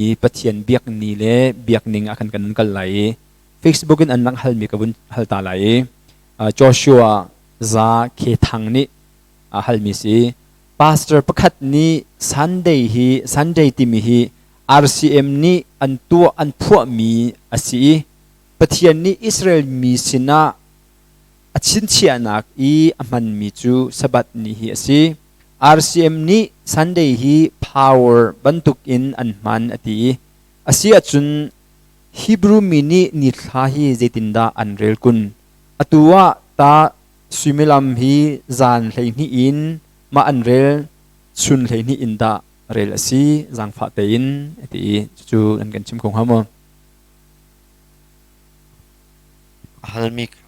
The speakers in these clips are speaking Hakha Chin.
I Pathian biak ni le biak ning ah khan kan kal lai i Facebook in an rak halmi ka vun hal ta lai i Joshua Za Khe Thang nih a halmi si. Pastor pakhat nih Sunday hi Sunday timi hi RCM nih an tuah an phuahmi a si i Pathian nih Israel mi sinah a chinchiahnak i a hmanmi cu Sabbath ni hi a si. RCM nih Sunday hi power bantuk in an hman a ti i a si ahcun Hebrew mi nih nithla hi zeitindah an rel kun? Atu ah ta suimilam hi zan 12 in mah an rel chun 12 in dah rel a si zaangfah tein a ti i cucu an kan chim kho hnga maw? A halmi kha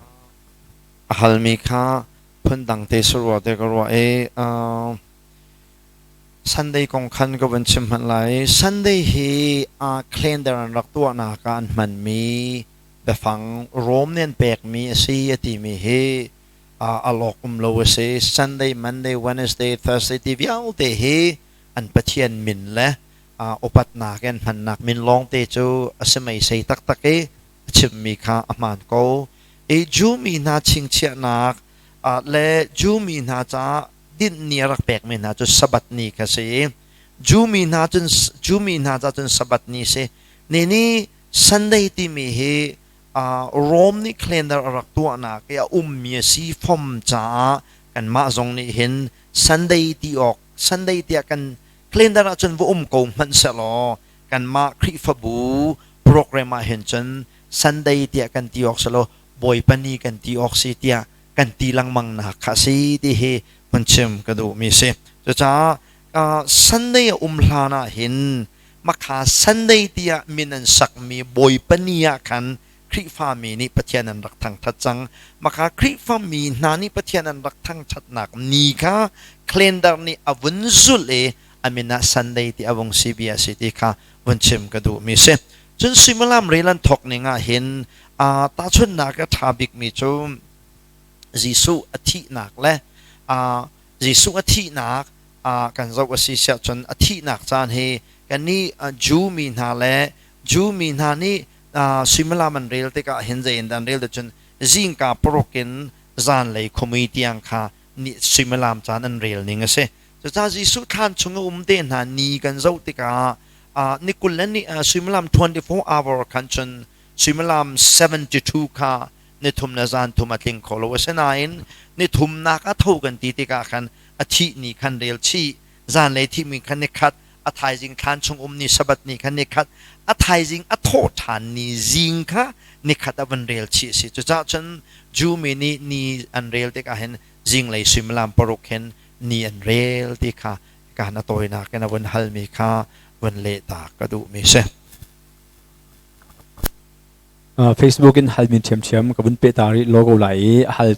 a halmi kha phundang te si rua te ka ruah i Sunday kong khan ka vun chim hmanh lai. Sunday hi calendar an rak tuahnak ah an hmanmi biafang Rome nih an pekmi a si a timi hi a lawk um lo a si. Sunday, Monday, Wednesday, Thursday ti vialte hi an Pathian min le upatnak in hmannak min lawngte cu a si meisei taktak i a chimmi kha a hmaan ko. I Jew mi hna chingchiahnak le Jew mi hna caah dinh ni a rak pekmi hna cu Sabbath ni kha si. Jew mi hna cun Jew mi hna ca cun Sabbath ni si. Ni ni Sunday timi hi Rome nih calendar a rak tuahnak i a ummi a si fom caah kanmah zong nih hin Sunday ti awk Sunday tiah kan calendar ah cun va um ko hmanh sehlaw kanmah Khrihfabu program ah hin cun Sunday tiah kan ti awk si lo Bawipa ni kan ti awk si tiah kan ti lengmang nak kha si ti hi hun chim ka duhmi si. Cucaah Sunday a um hlan ah hin makha Sunday tiah min an sakmi Bawipa ni ah khan Khrihfami nih Pathian an rak thangṭhat cang. Maka Khrihfami hna nih Pathian an rak thangṭhatnak ni kha calendar nih a vun zulh i a min ah Sunday ti a vung si bia si ti kha vun chim ka duhmi si. Cun suimilam rel an thawk ning ah hin tahchunhnak a ṭha bikmi cu Jesuh a thihnak le Jesuh a thihnak kan zoh a si siah cun a thihnak caan hi kannih Jew mi hna le Jew mi hna nih suimilam an rel tikah hin zei in dah an rel cun zingka paruk in zanlei khuamui tiang kha suimilam caan an rel ning a si. Cucaah Jesuh thlan chung a um te hna ni kan zoh tikah ni 20 le ni suimilam 24 hour khan cun suimilam 72 kha ni thum le zan thum a tling kho lo. Asinain ni thumnak a tho kan ti tikah khan a thih ni khan rel chih zanlei thihmi khan ni khat a thaizing thlan chung um ni Sabbath ni khan ni khat a thaizing a thawh ṭhan ni zing kha ni khat a van rel chih a si. Cucaah cun Jew mi nih ni an rel tikah hin zinglei suimilam paruk hin ni an rel ti kha kaan a tawinak in a vun halmi kha vun leh ta ka duhmi si. Facebook in halmi ṭhiamṭhiam ka vun peh ta rih logo lai i hal.